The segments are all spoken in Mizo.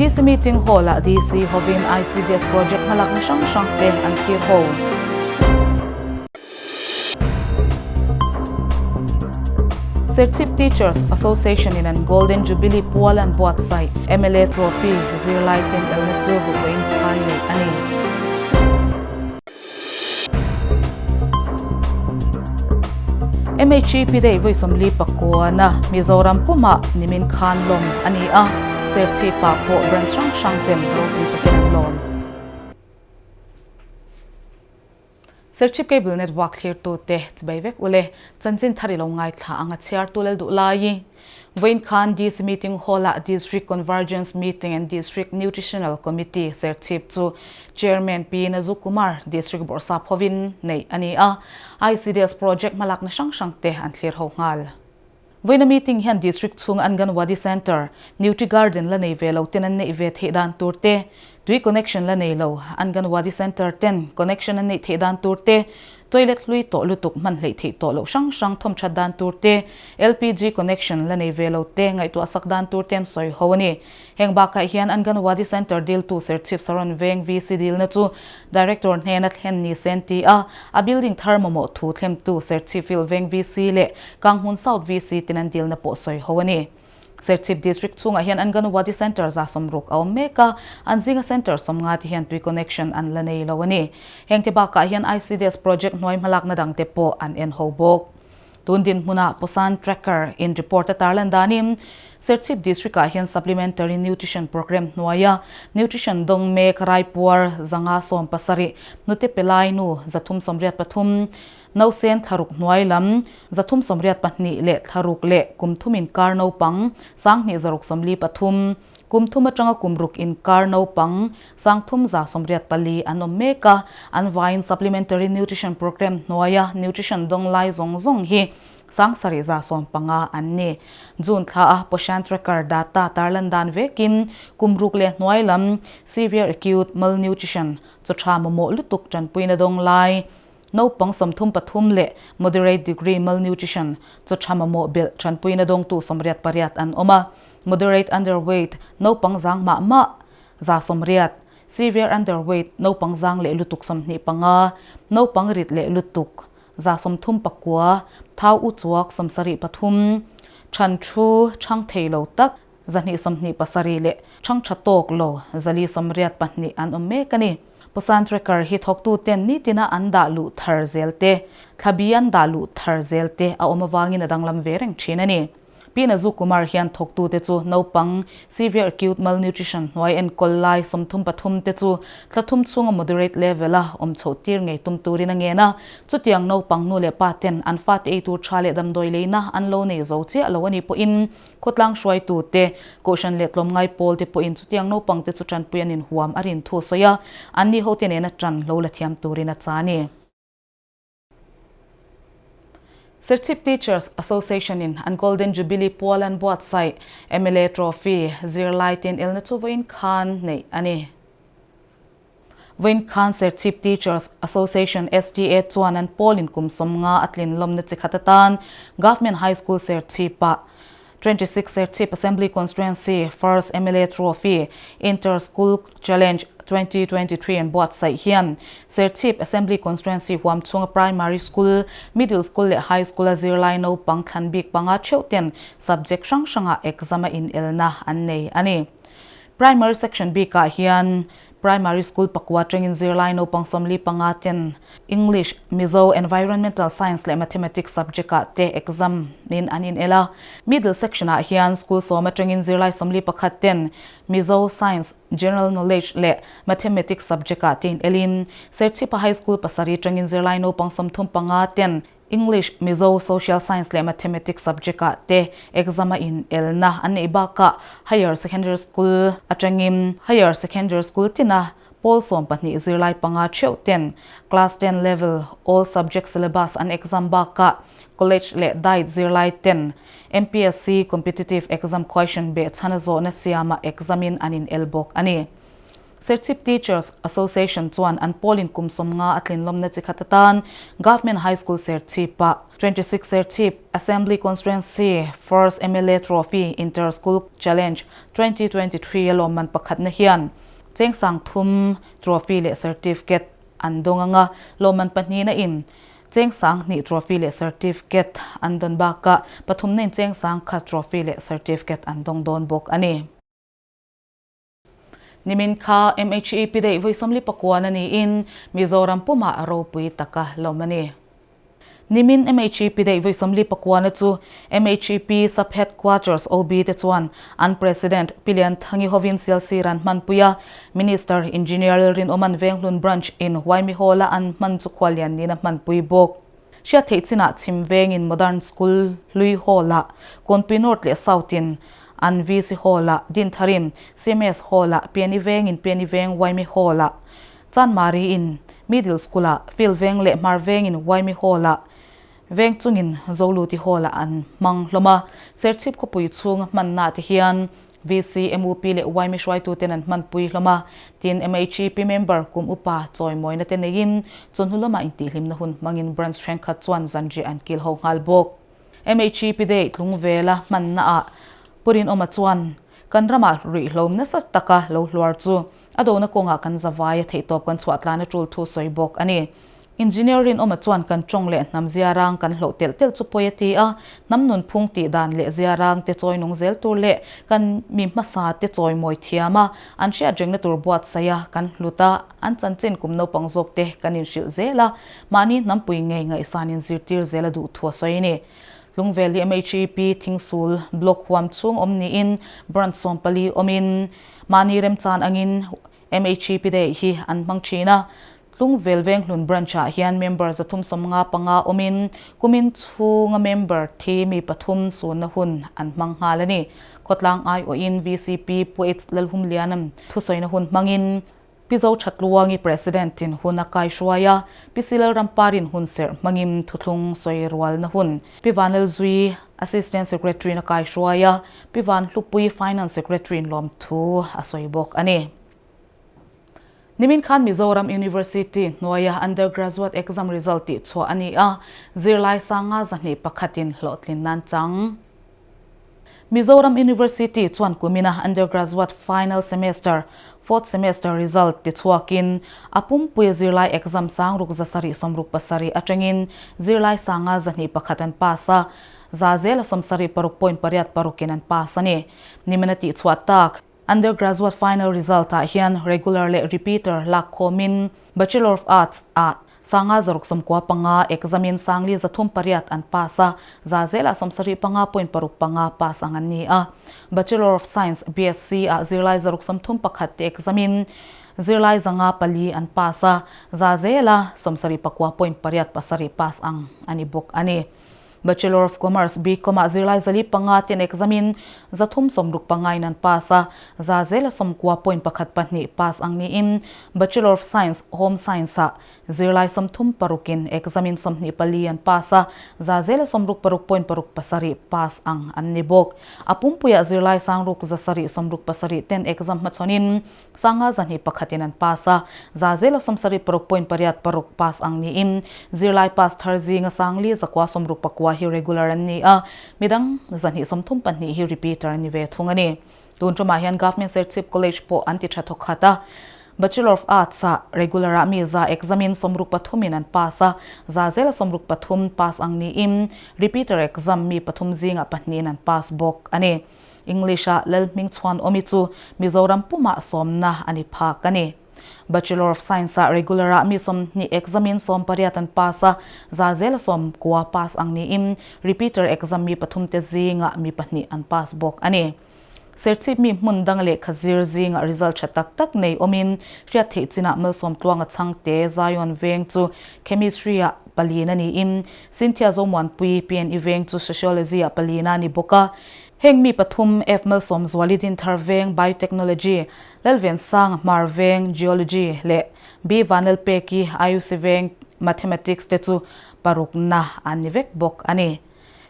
DC Meeting Hall-ah DC hovin ICDS project hmalakna hrang hrang te an thlir ho. Serchhip Teachers Association in an Golden Jubilee pual an buatsaih mla Trophy zirlai ten elna chu vawiin khan neih a ni. MHEP Day vawi 49 Mizoram pumah nimin khan lawm a ni a, Serchhip-ah pawh branch hrang hrang ten ropui takin an lawm. Serchhip Cable Network thlirtute chibai vek ule, chanchin thar i lo ngaithla ang a chhiartu lel duh lai. Vawiin khan DC Meeting Hall-ah District Convergence Meeting and District Nutritional Committee Serchhip chu Chairman Pi Nazu Kumar District Bawrhsap hovin neih a ni a, ICDS project hmalakna hrang hrangte an thlir ho nghal. Vawiina meeting hian District chhung Anganwadi Centre, Nutri Garden la nei ve lo ten an neih ve theih dan tur te, tui connection la nei lo Anganwadi Centre ten connection an neih theih dan tur te, Toilet hlui tawh lutuk hman hleih theih tawh loh hrang hrang thawm that dan tur te, LPG connection la nei ve lo te ngaihtuah sak dan tur te an sawi ho a ni. Heng bakah hian Anganwadi Centre diltu Serchhip Saron Veng VC dilna chu Director hnena thlen ni se an ti a, a building thar mamawh thu thlemtu Serchhip Field Veng VC leh Kanghmun South VC ten an dilna pawh sawi ho a ni. Serchhip District chhungah hian Anganwadi Centre 60 a awm mek a, an zinga Centre 50 te hian tui connection an la nei lo a ni. Hengte bakah hian ICDS project hnuai hmalakna dangte pawh an en ho bawk. Tun dinhmunah Posan Tracker in report a tarlan danin Serchhip District-ah hian Supplementary Nutrition Programme hnuaia Nutrition dawng mek Raipuar 517, hnute pe lai nu 383, Nausen thlaruk hnuai lam 382 leh thlaruk leh kum thum inkar naupang 2643, kum thum atanga kum ruk inkar naupang 3184 an awm mek a, an vaiin Supplementary Nutrition Programme hnuaia nutrition dawng lai zawng zawng hi 7115 an ni. June thla a Poshan Tracker data tarlan dan vekin kum ruk leh hnuai lam Severe Acute Malnutrition chaw tha mamawh lutuk tanpuina dawng lai Naupang 33 leh moderate degree malnutrition chaw tha mamawh belh tanpuina dawngtu 88 an awm a, moderate underweight naupang zang mah mah 180, severe underweight naupang zang leh lutuk 25, naupang rit leh lutuk 39, thau u chuak 73, than thu chhang thei lo tak 227 leh chhang tha tawk lo 482 an awm mek a ni. Posan Tracker hi thawktuten nitina an dah luh thar zel te, thlabi an dah luh thar zel te a awm avangin a danglam ve reng thin a ni. Pi Nazu Kumar hian thawktute chu naupang severe acute malnutrition hnuai enkawl lai 33 te chu thla thum chhunga moderate level a awm chhoh tir ngei tum turin a ngen a. Chutiang naupang nu leh pa ten an fate ei tur tha leh damdawi leina an lo nei zo chiah lo a nih pawhin Khawtlang hruaitute, Kohhran leh tlawmngai pawlte pawhin chutiang naupangte chu tanpui an inhuam a rin thu a sawi a, anni hote nena tan lo la thiam turin a cha a ni. Serchhip Teachers Association in an Golden Jubilee pual an buatsaih mla Trophy zirlai ten elna chu vawiin khan neih a ni. Vawiin khan Serchhip Teachers Association, STA, chuan an pawl in kum 50 a tlin lawmna chi khat atan Government High School Serchhip-ah 26 Serchhip Assembly Constituency First mla Trophy Inter School Challenge 2023 an buatsaih hian Serchhip Assembly Constituency huam chhunga Primary School, Middle School leh High School-a zirlai naupang thlan bik panga theuh ten subject hrang hrangah exam a inelna an nei a ni. Primary Section bikah hian Primary School pakua atangin zirlai naupang 45 ten English, Mizo, Environmental Science leh Mathematics subject ah te exam in an inel a. Middle Section ah hian School sawm atangin zirlai 41 ten Mizo, Science, General Knowledge leh Mathematics subject ah te inelin Serchhipa High School pasarih atangin zirlai naupang 35 ten English, Mizo, Social Science leh Mathematics subject ah te exam a in elna an neih bakah Higher Secondary School atangin Higher Secondary School tina pawl 12 zirlai panga theuh ten Class 10 level all subject syllabus an exam bakah College leh Diet zirlai ten MPSC Competitive Exam Question behchhana zawhna siama exam in an in el bawk a ni. Serchhip Teachers Association chuan an pawlin kum 50 a tlinlawmna chi khat atan Government High School Serchhip-ah 26 Serchhip Assembly Constituency First mla Trophy Inter School Challenge 2023 a lawmman pakhatna hian cheng 3000 trophy leh certificate an dawng anga lawmman pahnihna in cheng 2000 trophy leh certificate an dawn bakah pathumna in cheng 10,000 trophy leh certificate an dawng dawn bawk a ni. Nimin kha MHEP daih vawi 49 na niin Mizoram pumah a ropui taka lawm a ni. Nimin MHEP daih vawi 49 na chu MHEP Sub Headquarters OB te chuan an President Pi Lianthangi hovin Sialsir an hmanpui a, Minister Engineer Lalrinawman Venghlun Branch in Huaimi Hall-a an hman chu khuallian niin a hmanpui bawk. Hriat theih chinah chhim vengin Modern School hlui Hall-ah, Kawnpui North leh South-in an VC Hall-ah, Dintharin CMS Hall-ah, Piani vengin Piani Veng Waimi Hall-ah, Chanmari-in Middle School-ah, Field Veng leh Hmar vengin Waimi Hall-ah, Veng chungin Zoluti Hall-ah an hmang hlawm a. Serchhip khawpui chhunga hmannaah te hian VC, MUP leh YMI hruaituten an hmanpui hlawm a, tin MHEP member kum upa chawimawina te neiin chawhnu lamah intihhlimna hun hmangin branch thenkhat chuan zanriah an kil ho nghal bawk. MHEP Day tlungvela hmannaah Pu Rinawma chuan kan ramah ruihhlo nasa taka lo hluar chu A dona kawngah kan zavai a theihtawp kan chhuah tlan a tul thu sawi bawk a ni. Engineer Rinawma chuan kan tawng leh hnam ziarang kan hloh telh telh chu pawi a ti a, hnam nunphung tih dan leh ziarang te chawi nung zel tur leh kan mi hmasa te chawi mawi thiam a, an hriat rengna tur buatsaih a, kan hlut a, an chanchin kum naupang zawk te kan inhrilh zel a, mahni hnampui ngei ngaihsan inzirtir zel a duh thu a sawi a ni. Tlungvel hi MHEP Thingsul Block huam chhung awm niin Branch 14 awmin mahni remchan angin MHEP Day hi an hmang thin a. Tlungvel Venghlun Branch-ah hian member 355 awmin kumin chhunga member thi mi pathum sunna hun an hmang nghal a ni. Khawtlang aiawhin VCP Pu H Lalhumliana'n thusawina hun hmangin Pi Zo Thatluangi President-in hun a kaihruai a, Pi Silal Ramparin hun serh hmangin thuthlung sawi rualna hun Pi Vanlalzui Assistant Secretary-in a kaihruai a, Pi Vanhlupui Finance Secretary-in lawmthu a sawi bawk a ni. Nimin khan Mizoram University hnuaia Undergraduate Exam result tihchhuah a ni a, zirlai sanga 200 pakhatin hlawhtlin nan chang. Mizoram University chuan kumina Undergraduate Final Semester, Fourth Semester result tichhuakin a pumpui zirlai exam 6707 atangin zirlai 501 an pass a, za zela 76 point pariat parukin an pass a ni. Nimina tihchhuah tak. Undergraduate final result ah hian regular leh repeater lak khawmin Bachelor of Arts ah 595 exam in 438 an pass a, za zelah 75.65 pass ang an ni a. Bachelor of Science, BSc, ah zirlai 131 te exam in zirlai 504 an pass a, za zela 79.87 pass ang a ni bawk a ni. Bachelor of Commerce, BCom, ah zirlai 405 ten exam in 365 in an pass a, za zela 90.12 pass ang niin Bachelor of Science, Home Science, ah zirlai 36 in exam in 24 an pass a, za zela 66.67 pass ang an ni bawk. A pumpuiah zirlai 6777 ten exam hmachhawn in 501 in an pass a, za zela 76.86 pass ang niin zirlai pass thar zinga 4,969 hi regular an ni a, midang 232 hi repeater an ni ve thung a ni. Tun tumah hian Government Serchhip College pawh an ti tha thawk khat a, Bachelor of Arts ah regular ah mi za exam in 63 in an pass a, za zela 63 pass ang niin repeater exam mi pathum zingah pahnih in an pass bawk a ni. English-a Lalhming chhuan awmi chu Mizoram pumah sawmna a ni phak a ni. Bachelor of Science-ah regular-ah mi 20 exam-in 18 an pass a, za zela 90 pass ang niin repeater exam mi pathumte zingah mi pahnih an pass bawk a ni. Serchhip mi hmun dang lehkha zir zingah result tha tak tak nei awmin hriat theih chinah Malsawm Tluanga Chhangte Zion Veng chu Chemistry-ah palina niin Cynthia Zomuanpui PNE Veng chu Sociology-ah palina a ni bawk a. Heng mi pathum F Malsawm Zuali Dinthar Veng Biotechnology, Lalven Sang Hmar Veng Geology leh B Vanlalpeki IUC Veng Mathematics te chu parukna an ni vek bawk a ni.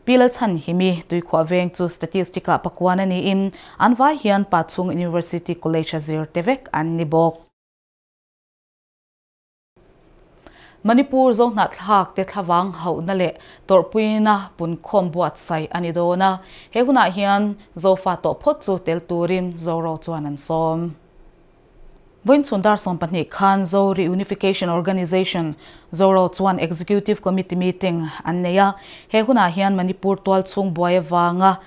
Pi Lalchhan Himi Tuikhuah Veng chu Statistic ah pakuan a niin an vai hian Pachhung University College a zir te vek an ni bawk. Manipur Zohnahthlak te thlavang hauhna leh tawrhpuina punkhawm buatsaih a ni dawn a, he hunah hian Zofa tawh phawt chu tel turin Zoro chuan an sawm. Vawiin chhun dar 12 khan Zo Reunification Organisation, Zoro chuan Executive Committee meeting an nei a, he hunah hian Manipur tualchhung buai avanga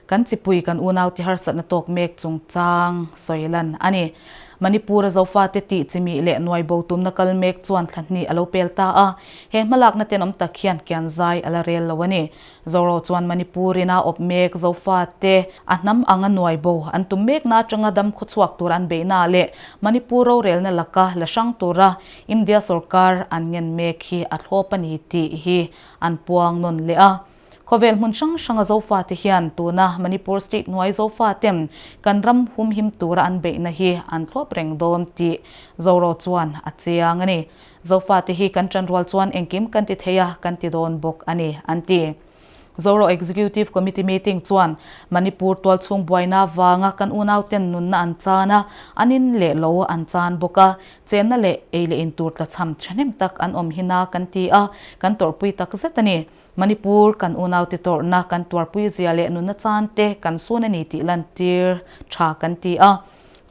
Kan chipui kan unaute harsatna tawk mek chungchang sawi lan a ni. Manipur-a Zofate tih chimih leh nuai bo tumna kal mek chuan thla hnih a lo pel ta a, he hmalakna tenawm tak hian kian zai a la rel lo a ni. Zoro chuan Manipur-in a awp mek Zofate a hnam anga nuai bo an tum mekna atanga dam khawchhuak tur an beihna leh Manipur rorelna laka la hrang tura India sorkar an ngen mek hi a thlawp a ni tih hi an puang nawn leh a. Khawvel hmun hrang hranga Zofate hian tuna Manipur State hnuai Zofaten kan ram humhim tura an beihna hi an thlawp reng dawn tih Zoro chuan a chiang a ni. Zofate hi kan ṭanrual chuan engkim kan ti thei a, kan ti dawn bawk a ni, an ti. Zoro Executive Committee meeting chuan Manipur tualchhung buaina avanga kan unauten nunna an chan a, an in leh lo an chan bawk a, chenna leh ei leh in tur tlachham thahnem tak an awm hin a kan ti a, kan tawrhpui takzet a ni. Manipur kan unaute tawrhna kan tuarpui zia leh nunna chan te kan sun a ni tih lantir tha kan ti a.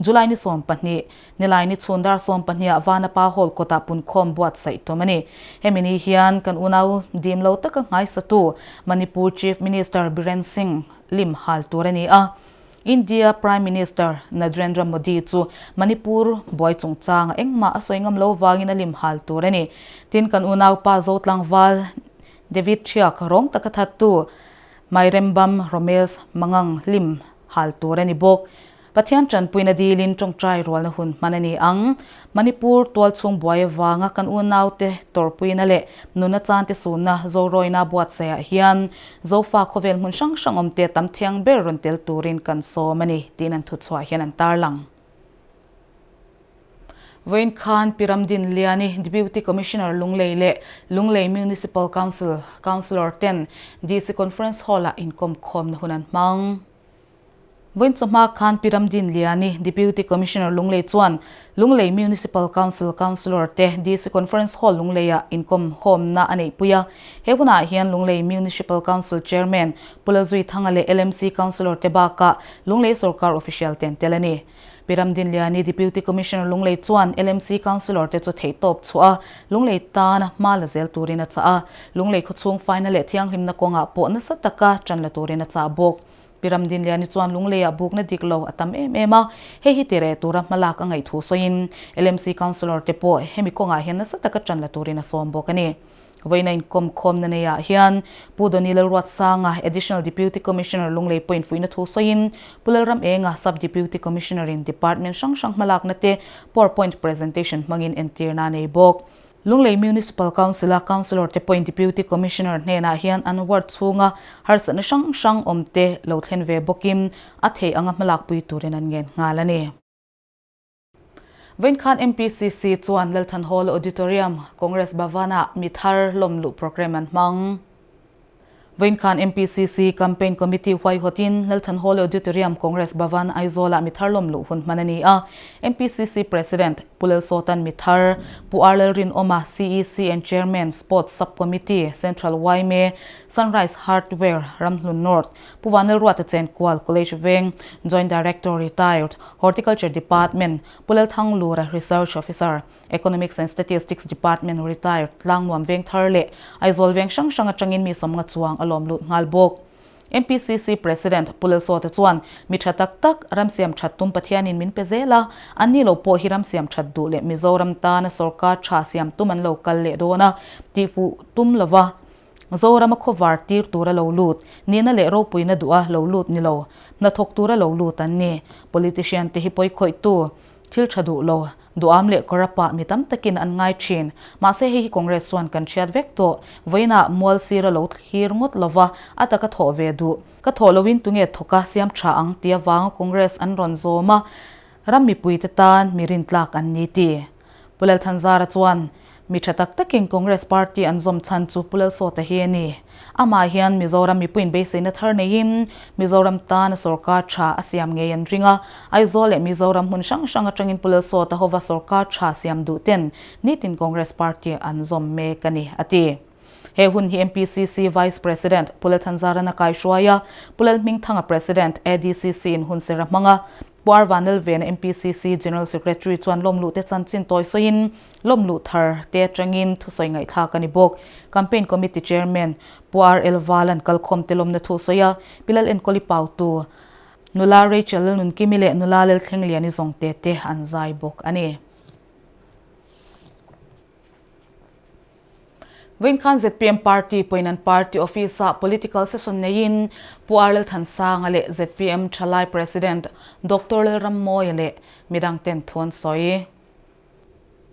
July ni 12, Nilai ni chhun dar 12 ah Vanapa Hall kawtah punkhawm buatsaih tum a ni. Hemi ni hian kan unau dim lo taka nghaisatu Manipur Chief Minister Biren Singh lim hal tur a ni a. India Prime Minister Nadrendra Modi chu Manipur buai chungchanga engmah a sawi ngam lo vangin a lim hal tur a ni. Tin, kan unaupa Zo tlangval David Thiak rawng taka thattu Mairembam Romesh Mangang lim hal tur a ni bawk. Pathian tanpuina dilin tawngtai rualna hun hman a ni ang. Manipur tualchhung buai avanga kan unaute tawrhpuina leh nuna chante sunna Zorawina buatsaihah hian Zofa khawvel hmun hrang hrang awmte tam thiang ber rawn tel turin kan sawm a ni, tiin an thuchhuah hian an tarlang. Vawiin khan Pi Ramdin Liani, Deputy Commissioner Lunglei leh Lunglei Municipal Council Councillor ten DC Conference Hall-ah inkawmkhawmna hun an hmang. Vawiin chawhma khan Pi Ramdin Liani, Deputy Commissioner Lunglei chuan Lunglei Municipal Council Councillor te DC Conference Hall Lungleiah inkawmhawmna a neihpui a. He hunah hian Lunglei Municipal Council Chairman Pu Lalzuithanga leh LMC Councillor te bakah Lunglei Sorkar Official te an tel a ni. Pi Ramdin Liani, Deputy Commissioner Lunglei chuan LMC Councillor te chu theihtawp chhuah a, Lunglei tana hma la zel turin a chah a. Lunglei khawchhung faina leh thianghlimna kawngah pawh nasa taka tan la turin a chah bawk. Pi Ramdinliani chuan Lungleiah bukna dik lo a tam em em a, hei hi tireh tura hmalak a ngaih thu sawiin LMC Councillor te pawh hemi kawngah hian nasa taka tan la turin a sawm bawk a ni. Vawiina inkawmkhawmna neiah hian Pu Doni Lalruatsanga, Additional Deputy Commissioner Lunglei pawhin fuihna thu sawiin Pu Lalramenga, Sub Deputy Commissioner in Department hrang hrang hmalakna te Powerpoint presentation hmangin entirna a nei bawk. Lunglei Municipal Council-a Councillor te pawhin Deputy Commissioner hnenah hian an ward chhunga harsatna hrang hrang awm te lo thlen ve bawkin a theih anga hmalakpui turin an ngen nghal a ni. Vawiin khan MPCC chuan Lalthan Hall Auditorium, Congress Bhavan-ah mi thar lawmluh programme an hmang. Vawiin khan MPCC Campaign Committee huaihawtin Lalthan Hall Auditorium Congress Bhavan Aizawlah mi thar lawm luh hun hman a ni a. MPCC President Pu Lalsawtan mi thar Pu R Lalrinawma, CEC and Chairman, Sports Sub Committee, Central yma, Sunrise Hardware, Ramhlun North, Pu Vanlalruata Chenkual, College Veng, Joint Director Retired, Horticulture Department, Pu Lalthanglura, Research Officer, Economics and Statistics Department retired Tlangnuam veng thar leh Aizawl veng hrang hrang atangin mi sawmnga chuang a lawm lut nghal bawk. MPCC President Pu Lalsawta chuan mi tha tak tak ram siam that tum Pathianin min pe zel a, anni lo pawh hi ram siam that duh leh Mizoram tana sorkar tha siam tum an lo kal leh dawn a tihfuh tum lova Zorama khawvar tir tura lo lut, nihna leh ropuina duha lo lut ni lo, hnathawk tura lo lut an ni. Politician te hi pawikhawihtu thil tha duh lo, Duham leh Korapa mi tam takin an ngai thin. Mahse hei hi Congress chuan kan hriat vek tawh. Vawiinah mual sir a lo thlir ngawt lova, a taka thawh ve duh. Ka thawh loin tunge thawk a siam tha ang tih avanga Congress an rawn zawm a, ram mipuite tan mi rintlak an ni ti. Pu Lalthanzara chuan. Mi tha tak takin Congress Party an zawm chhan chu Pu Lalsawta hi a ni. Amah hian Mizoram mipuiin beiseina thar neiin Mizoram tana sorkar tha a siam ngei an ring a. Aizawl leh Mizoram hmun hrang hrang atangin Pu Lalsawta hova sorkar tha siam duh ten nitin Congress Party an zawm mek a ni, a ti. He hun hi MPCC Vice President Pu Lalthanzarana kaihruai a, Pu Lalhmingthanga President ADCC in hun ser a hmang a. Pu R Vanlalvena MPCC General Secretary chuan lawmluh te chanchin tawi sawiin lawmluh thar te atangin thusawi ngaihthlak a ni bawk. Campaign Committee Chairman Pu RL Valan kalkhawm te lawmna thu sawi a, Pi Lalenkawli Pautu, Nula Rachel Lalnunkimi leh Nula Lalthlengliani zawngte te an zai bawk a ni. Vawiin khan zpm party pawhin an party office-ah political session neiin Pu R Lalthansanga leh zpm Thalai President Doctor Lalrammawia leh midangten thu an sawi.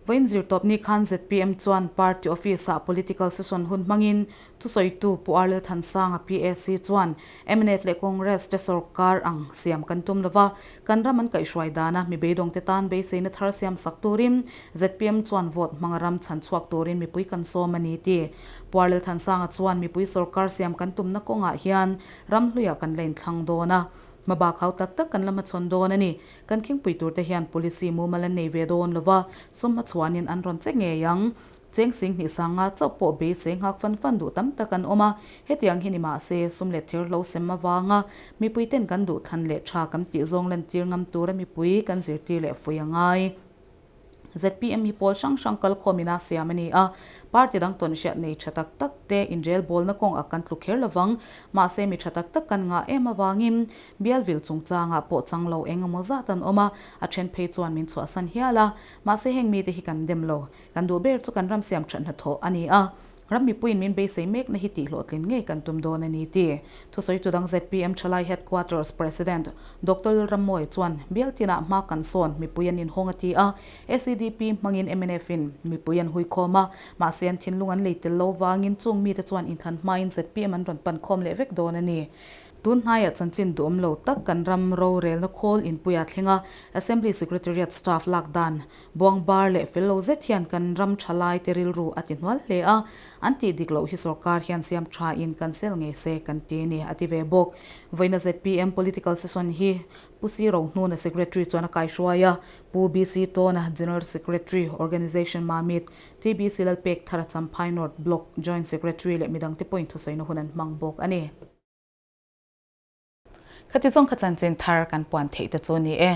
Vawiin zirtawpni khan zpm chuan party office-ah political session hun hmangin thusawitu Pu R Lalthansanga PAC chuan mnf leh Congress te sorkar ang siam kan tum lova, Kan ram an kaihhruai dana mi beidawngte tan beiseina thar siam sak turin zpm chuan vote hmanga ram chhan chhuak turin mipui kan sawm a ni ti. Puarlel Thansanga chuan mipui sorkar siam kan tumna kawngah hian ram hluiah kan la inthlang dawn a, hmabak hau tak tak kan la hmachhawn dawn a ni. Kan khingpui turte hian policy mumal an nei ve dawn lova, sum hmachhuanin an rawn che ngei ang. Cheng sing hnih sanga chauh pawh beisei nghak fan fan duh tam tak an awm a, hetiang hi ni mah se sum leh thir hlo sem avanga mipui ten kan duh thlan leh tha kan tih zawng lantir ngam tura mipui kan zirtir leh fui a ngai. Zpm hi pawl hrang hrang kal khawmin a siam a ni a, party dang tawn hriat nei tha tak tak te inrel bawlna kawng ah kan tlu kher lovang, mahse mi tha tak tak kan ngah em avangin bial vil chungchangah pawh chang lo eng emaw zat an awm a, a then phei chuan min chhuahsan hial a, mahse heng mite hi kan dem lo. Kan duh ber chu kan ram siam that hnathawh a ni a, ram mipuiin min beisei mekna hi tihhlawhtlin ngei kan tum dawn a ni ti. Thusawitu dang zpm Thalai Headquarters President Doctor Lalrammawia chuan bial tinah hma kan sawn mipui an inhawng a ti a, SEDP hmangin mnf in mipui an huikhawm a, mahse an thinlung an lei tel lo vangin chung mite chuan inthlan hmain zpm an rawn pan khawm leh vek dawn a ni. Tun hnaiah chanchin duhawm lo tak kan ram rorelna khawl inpuia thlenga Assembly Secretariat staff lak dan Buang bar leh fel lo zet hian kan ram tha lai te rilru a ti hnual hle a, an tih dik loh hi sorkar hian siam tha in kan sel ngei se kan ti a ni, a ti ve bawk. Vawiina zpm political session hi Pu Si Rohnuna Secretary chuan a kaihruai a, Pu BC Tawna General Secretary, Organisation Mamit, TBC Lalpek Thara Champhai North Block Joint Secretary leh midangte pawhin thusawiina hun an hmang bawk a ni. Khati zawng kha chanchin thar kan puan theih te chu a ni e.